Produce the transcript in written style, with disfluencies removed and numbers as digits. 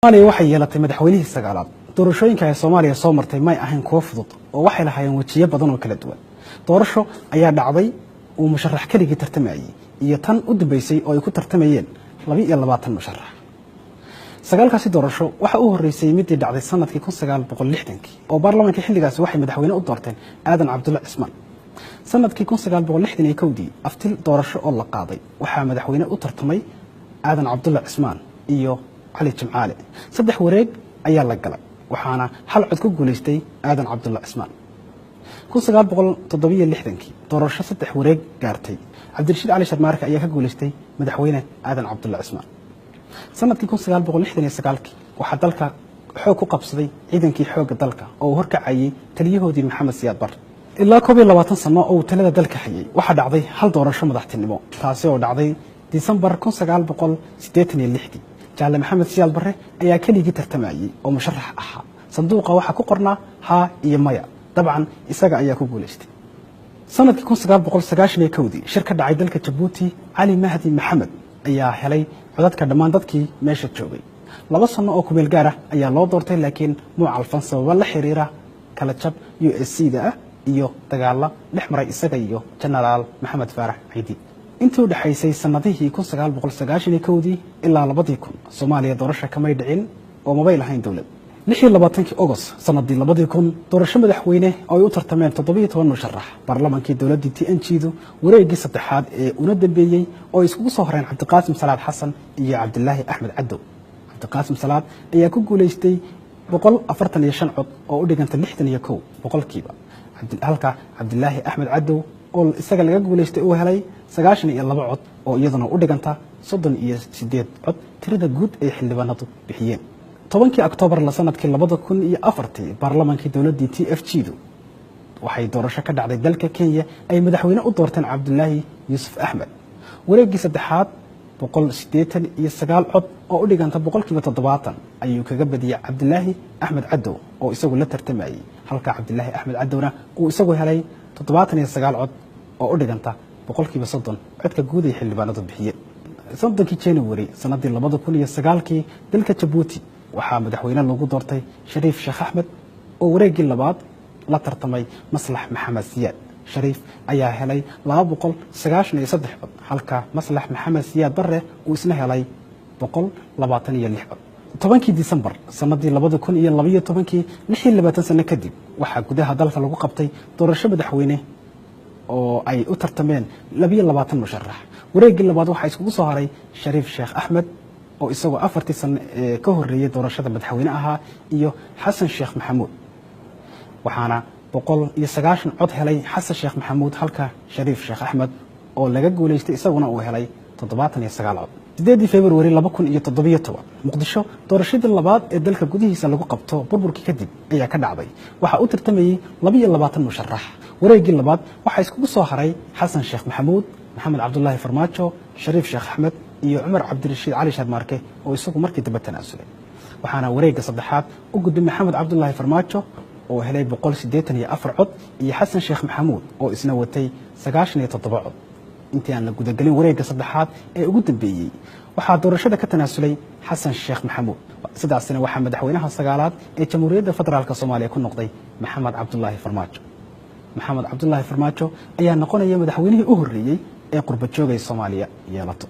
Soomaaliya waxay yeelatay madaxweynihii sagaalaad. Doorashooyinka ay Soomaaliya soo martay may ahayn kuwo fudud oo waxay lahaayeen wejiyo badan oo kala duwan. Doorasho ayaa dhacday uu musharax keligii tartamayey iyo tan u dambeysay oo ay ku tartamayeen 22 musharax. Sagaalkaasi doorasho waxa u horreysay midii dhacday sanadkii 1960-kii oo baarlamaanka xilligaasi waxay madaxweyne u doorteen Aadan Cabdulle Cismaan. Sanadkii 1961-dii aftil doorasho oo la qaaday waxaa madaxweyne u tartamay Aadan Cabdulle Cismaan iyo Cali Jimcaale. Saddex wareeg ayaa la galay, waxaana hal cod ku guulaystay Aadan Cabdulle Cismaan. 1967-kii doorasho saddex wareeg gaartay, Cabdirashiid Cali Sharmaarke ayaa ka guulaystay madaxweyne Aadan Cabdulle Cismaan. Sanadkii 1969-kii waxaa dalka xoog ku qabsaday ciidankii xoogga dalka oo uu horkacayay taliyahoodii Maxamed Siyaad Bar. Ilaa 21 sano oo uu talada dalka hayay waxaa dhacday hal doorasho madaxtinimo, taasi oo dhacday Disembar 1986-dii. Jaalle Maxamed Siyaad Barre ayaa keligii tartamayey oo musharax ahaa. Sanduuqa waxaa ku qornaa haa iyo maya, dabcan isaga ayaa ku guulaystay. Sanadkii 1991-dii shir ka dhacay dalka Jabuuti, Cali Mahdi Maxamed ayaa helay codadka dhammaan dadkii meesha joogay. 2 sano oo kumeel gaar ah ayaa loo doortay, laakiin muucalfan sababo la xiriira kala jab U S C da ah iyo dagaalo dhex maray isaga iyo Jenaraal Maxamed Faarax Ciidi. Intii u dhexaysay sanadihii 1991-dii ilaa 2000 Soomaaliya doorasho kamay dhicin oo mabay lahayn dowlad. 26-kii Ogost sanadii 2000 doorasho madaxweyne oo ay u tartameen 17 musharax, baarlamaankii dowladdii T N G-du wareeggii saddexaad ee una dambeeyey oo ay iskugu soo horeen Cabdiqaasim Salaad Xasan iyo Cabdilaahi Axmed Cadow. Cabdiqaasim Salaad ayaa ku guulaystay 145 cod oo u dhiganta 61%, halka Cabdilaahi Axmed Cadow oo isaga laga guulaystay uu helay 92 cod oo iyaduna u dhiganta 38 cod tirada guud ay xildhibaanadu bixiyeen. 10-kii Oktoobar la sanadkii 2004-tii baarlamaankii dowladdii T F G-du waxay doorasho ka dhacday dalka Kenya ay madaxweyne u doorteen Cabdulaahi Yuusuf Axmed. Wareeggii saddexaad 189 cod oo u dhiganta 70% ayuu kaga badiyey Cabdilaahi Axmed Cadow oo isagu la tartamayey, halka Cabdilaahi Axmed Cadowna uu isagu helay 79 cod oo u dhiganta 30% codka guud ay xildhibaanadu bixiyeen. 30-kii January sanadii 2009-kii dalka Jabuuti waxaa madaxweyne lagu doortay Shariif Sheekh Axmed oo wareeggii labaad la tartamay Maslax Maxamed Siyaad. Shariif ayaa helay 293 cod, halka Maslax Maxamed Siyaad Barre uu isna helay 126 cod. 10-kii Disembar sanadii 2012-kii, 26 sano kadib, waxaa gudaha dalka lagu qabtay doorasho madaxweyne oo ay u tartameen 22 musharax. Wareeggii labaad waxaa iskugu soo haray Shariif Sheekh Axmed oo isagoo 4-tii sano ee ka horreeyey doorashada madaxweyne ahaa iyo Xasan Sheekh Maxamuud, waxaana 190 cod helay Xasan Sheekh Maxamuud, halka Shariif Sheekh Axmed oo laga guulaystay isaguna uu helay 79 cod. 8-dii Februari 2017 Muqdisho doorashadii labaad ee dalka gudihiisa lagu qabto burburkii kadib ayaa ka dhacday. Waxaa u tartamayey 22 musharax. Wareeggii labaad waxaa iskugu soo haray Xasan Sheekh Maxamuud, Maxamed Cabdulaahi Farmaajo, Shariif Sheekh Axmed iyo Cumar Cabdirashiid Cali Sharmaarke oo isagu markii dambe tanaasulay. Waxaana wareegga saddexaad u gudbay Maxamed Cabdulaahi Farmaajo oo helay 184 cod iyo Xasan Sheekh Maxamuud oo isna watay 97 cod. Intii aan la gudagelin wareegga saddexaad ee ugu dambeeyey waxaa doorashada ka tanaasulay Xasan Sheekh Maxamuud. Sidaasina waxaa madaxweynaha sagaalaad ee Jamhuuriyadda Federaalk Soomaaliya ku noqday Maxamed Cabdulaahi Farmaajo. Maxamed Cabdulaahi Farmaajo ayaa noqonaya madaxweynihii u horreeyey ee qurba joogay Soomaaliya yeelato.